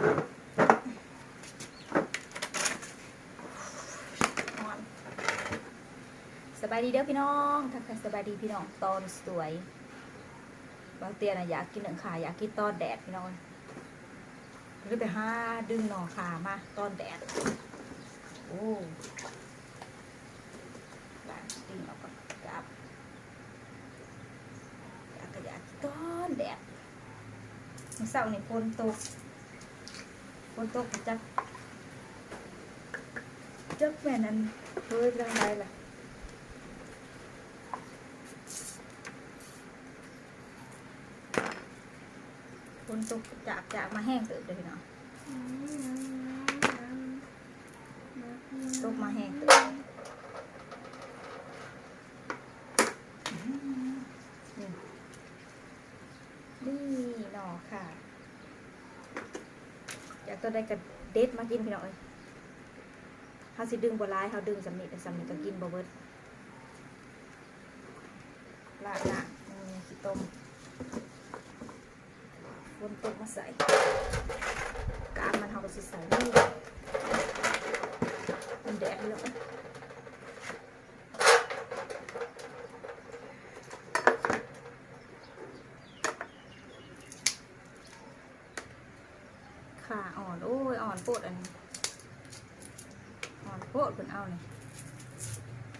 ຮ້ອນ. ສະບາຍດີເດີພີ່ນ້ອງ ທັກທາຍສະບາຍດີພີ່ນ້ອງຕອນສວຍ. ບ່າວເຕ້ຍນະຢາກກິນໜຶ້ງຂ່າ ຢາກກິນຕອນແດດພີ່ນ້ອງ ກໍເລີຍໄປຫາດຶງໜໍ່ຂ່າມາຕອນແດດ. ໂອ້ ລ້າງຕີນອອກກ່ອນ ກັບ ຢາກກະຢາກຕອນແດດ. ມື້ເຊົ້ານີ້ຝົນຕົກ ຝົນຕົກ ຈັກ ຈັກແມ່ນອັນເຮີຍໄປທາງໃດລະ. ຝົນຕົກຈາກ ຈາກມາແຮງເຕີບເດີພີ່ນ້ອງ ຕົກມາແຮງເຕີບ. ນີ້ໜໍ່ຂ່າ ຢາກຕອນໃດກະເດັດມາກິນພີ່ນ້ອງເອີຍ. ເຮົາຊິດຶງບໍ່ຫຼາຍ ເຮົາດຶງສ່ຳນີ້ ແຕ່ສ່ຳນີ້ກະກິນບໍ່ເບິດ. ລ້າງ ລ້າງ ນີ້ຂີ້ຕົມ ຝົນຕົກມາໃສ່ ກາບມັນເຮົາກະຊິໃສ່ນີ້ ມັນແດດເລີຍ. ຂາອ່ອນ ໂອ້ຍ ອ່ອນໂພດ ອັນນີ້ ອ່ອນໂພດ ເພິ່ນເອົານີ້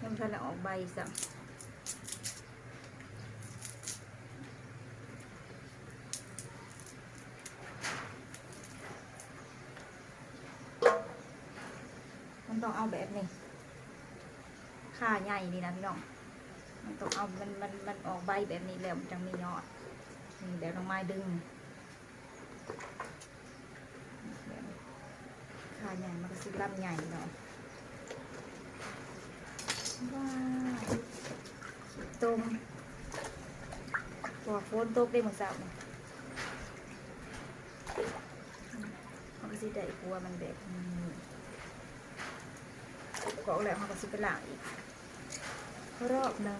ຍັງບໍ່ທັນໄດ້ອອກໃບຊ້ຳ. ມັນຕ້ອງເອົາແບບນີ້ ຂາໃຫຍ່ນີ້ນະພີ່ນ້ອງ ມັນຕ້ອງເອົາ ມັນ ມັນ ມັນອອກໃບແບບນີ້ແລ້ວ ມັນຈັ່ງມີຍອດ. ນີ້ແບບນ້ອງມາຍດຶງ ຂາໃຫຍ່ມັນກະຊິລຳໃຫຍ່ເນາະ. ວ້າວ ຂີ້ຕົມ ເພາະວ່າຝົນຕົກເດ້ມື້ເຊົ້ານີ້ ເຮົາກະຊິໄດ້ຄົວມັນແບບນີ້ ກອກແລ້ວເຮົາກະຊິໄປລ້າງອີກ ຮອບໜຶ່ງ.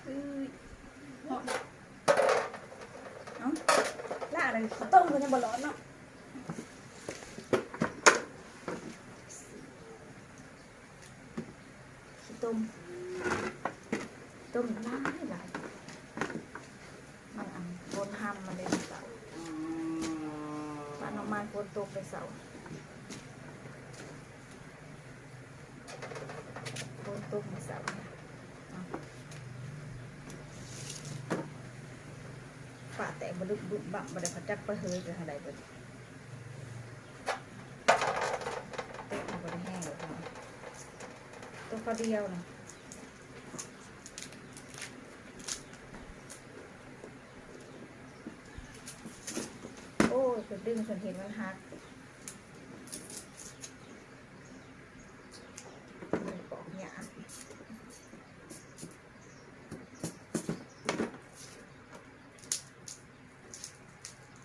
ເອີຍ ຮ້ອນ ເອົ້າ ລ້າງແລ້ວ ຂີ້ຕົມກະຍັງບໍ່ຮ້ອນເນາະ. ຂີ້ຕົມ ຕົ້ມຫຼາຍຫຼາຍ ມັນອັນຝົນຮຳມາເລີຍເຊົ້າ ປາດໜໍ່ໄມ້ຝົນຕົກແຕ່ເຊົ້າ ຝົນຕົກມື້ເຊົ້າ ຟ້າແຕກບະບຶບບຶບບັບ ບໍ່ໄດ້ ພັດຈັກປະເຫີຍໄປທາງໃດເບິດ. ແຕ່ມັນບໍ່ໄດ້ແຮງດອກ ຕົກຄາວດຽວນະ. ໂອ້ຍ ເພິ່ນດຶງ ເພິ່ນເຫັນມັນຫັກ ມັນປອກຍາກ.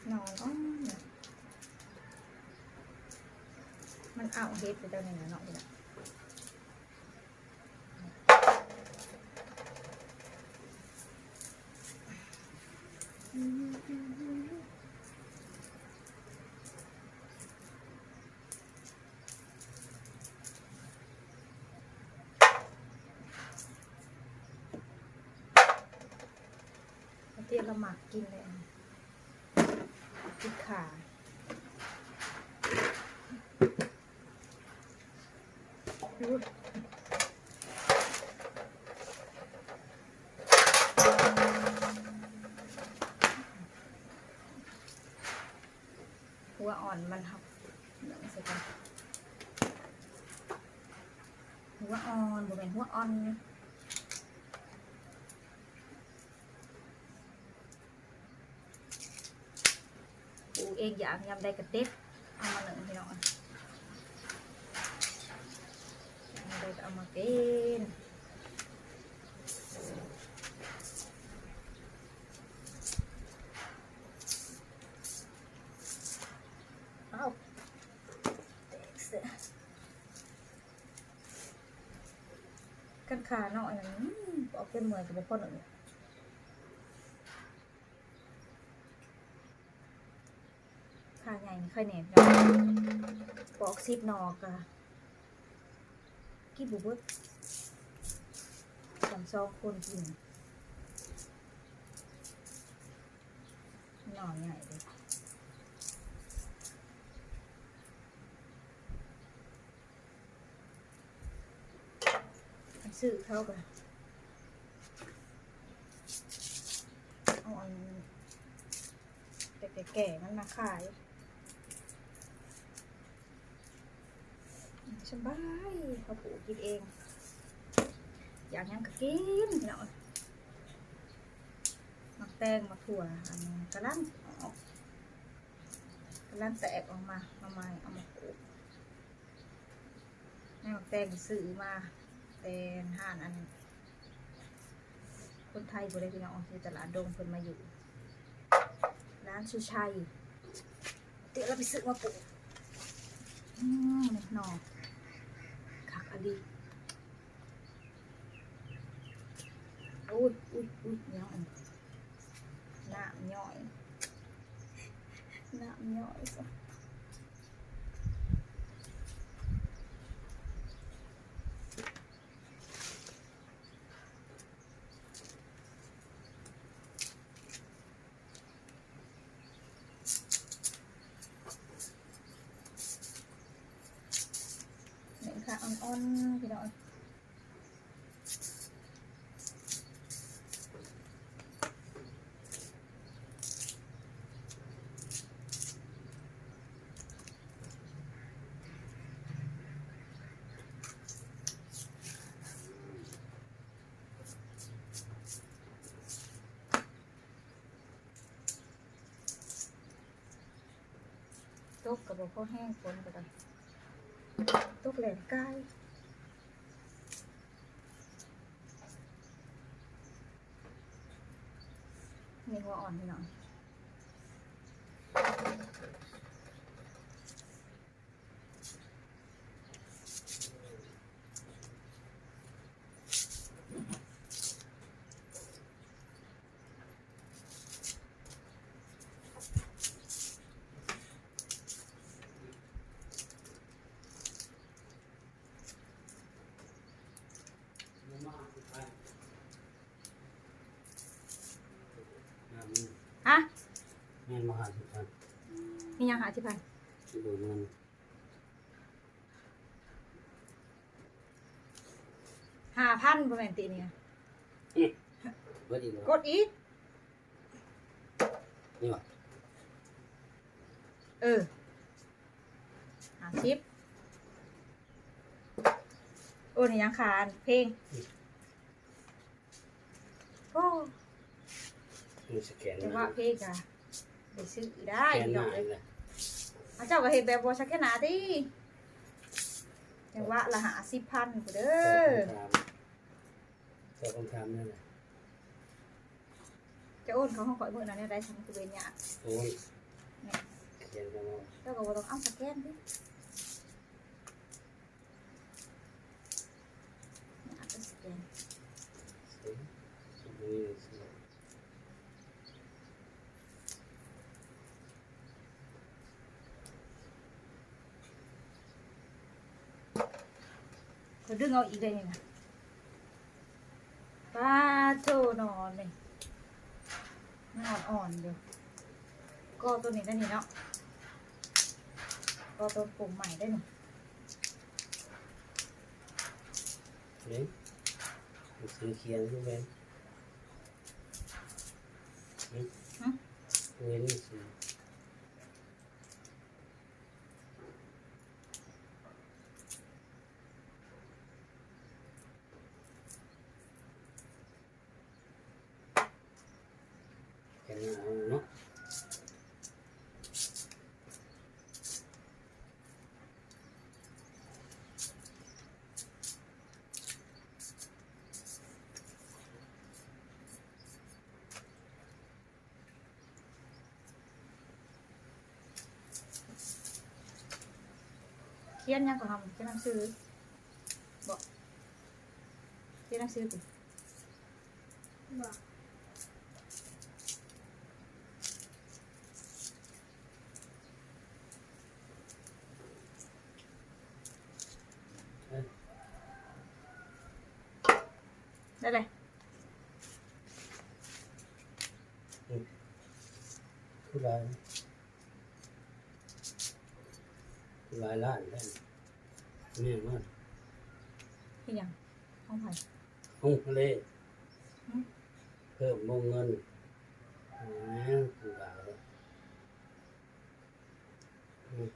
ໜໍ່ອ່ອນ ມັນເອົາເຫັດໄປເຈົ້ານີ້ນະເນາະ ເທດລະໝາກກິນເລີຍ ຕິດຂາ ຫົວອ່ອນມັນ ເຮົາເບິ່ງໃສ່ກັນ ຫົວອ່ອນ ບໍ່ແມ່ນຫົວອ່ອນ. ປູກເອງຢາກ ຍາມໃດກະເດັດເອົາມາໜຶ້ງ ພີ່ນ້ອງ ຍາມໃດກະເອົາມາເປັນ. ຂານ້ອຍນັ້ນ ອືມ ອອກເຕັມເມື່ອຍກໍບໍ່ພໍໜຶ້ງ. ຂາໃຫຍ່ນີ້ໄຄແດ່ພີ່ນ້ອງ ປອກສິບໜໍ່ກະກິນບໍ່ເບິດ ສຳສອງຄົນກິນ ໜໍ່ໃຫຍ່ເດ້. ໄປຊື້ເຂົາກະເອົາອັນແກ່ໆມັນມາຂາຍ ສະບາຍ ເຮົາປູກກິນເອງ ຢາກຫຍັງກະກິນເນາະ. ໝາກແຕງ ໝາກຖົ່ວ ອັນກຳລັງອອກ ກຳລັງແຕກອອກມາ ມາໃໝ່ ເອົາມາປູກ. ແມ່ນໝາກແຕງຊື້ມາແຕ່ຮ້ານອັນຄົນໄທພຸ້ນເດ້ພີ່ນ້ອງ ຢູ່ຕະຫຼາດດົງເພິ່ນມາຢູ່ ຮ້ານສຸໄຊ ເຕະລາວໄປຊື້ມາປູກ. ອືມ ໜໍ່ຄັກອີ່ຫຼີ. ໂອ້ຍ ອຸ້ຍ ອຸ້ຍ ຫຍັງອັນ ນ້ຳຍ້ອຍ ນ້ຳຍ້ອຍຊະ. ນີ້ຄ່ະ ອ່ອນໆ ພີ່ນ້ອງ. ຕົກກະບໍ່ພໍແຮງ ຝົນກະໄດ້ ຕົກແຫຼງກາຍ. ນີ້ຫົວອ່ອນພີ່ນ້ອງ. ຮະ? ແມ່ນບໍ່ ຫ້າສິບພັນ? ມີຫຍັງຫ້າສິບພັນ? ໂດຍເງິນ ຫ້າພັນ ບໍ່ແມ່ນຕິນີ້? ອືມ ເບິດອີກແລ້ວ ກົດອີກ ນີ້ຫວາ? ເອີ ຫ້າສິບ. ໂອ້ ນີ້ຫຍັງຄານເພງ? ໂອ້ ມັນສະແກນ ຈັງຫວະເພງກະໄດ້ຊື້ໄດ້ ສະແກນໜ້າອີກແລ້ວ. ເຂົາເຈົ້າກະເຮັດແບບບໍ່ສະແກນໜ້າຕິ? ຈັງຫວະລະຫ້າສິບພັນພຸ້ນເດີ. ຕອບຄຳຖາມແນວໃດ? ຈະໂອນເຂົ້າຂອງຂ້ອຍມື້ນັ້ນແນວໃດ ຊັ້ນຄືເປັນຍາກ? ໂອນ ນີ້ ຂຽນກັນເນາະ ເຈົ້າກະບໍ່ຕ້ອງເອົາສະແກນຕິ? ຍາກໄປສະແກນ. ຂ້ອຍດຶງເອົາອີກໄດ້ນີ້ນະ. ປາໂທ້ ໜໍ່ນີ້ ມັນອ່ອນໆຢູ່. ກໍໂຕນີ້ໄດ້ນີ້ເນາະ ກໍໂຕປຸ້ມໃໝ່ໄດ້ນີ້. ເດ້ ໜັງສືຂຽນຄືແມ່ນ ຫຶ? ຫຶ? ເຫັນໜັງສື. ເຫັນເນາະ. ຂຽນຫຍັງກໍຫຳ ຂຽນໜັງສືບໍ? ຂຽ ຈັ່ງຊີ້ຕິ ບໍ່ ໄດ້ເລີຍ ຄືຫຼາຍ ຫຼາຍລ້ານແທ້ ແມ່ນບໍ່? ເຮັດຫຍັງ? ຂອງໃຜ? ຂອງທະເລ ຫຶ? ເພີ່ມວົງເງິນ ແມ່ນ ຫຼາຍ ອືມ.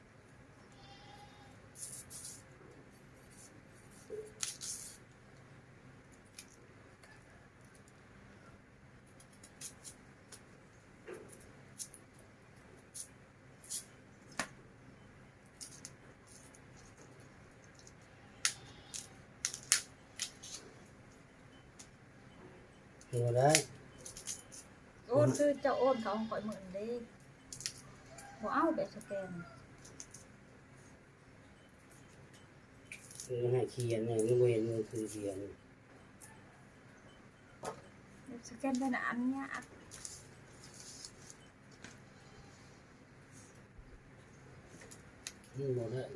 ບໍ່ໄດ້ ໂອນ ຄືເຈົ້າໂອນເຂົ້າຂອງຂ້ອຍມື້ນັ້ນເດ້ ບໍ່ເອົາແບບສະແກນ ຄືໃຫ້ຂຽນແດ່ ມັນບໍ່ເຫັນໜັງສືຂຽນ ສະແກນແຕ່ລະອັນຍາກ ມັນບໍ່ໄດ້.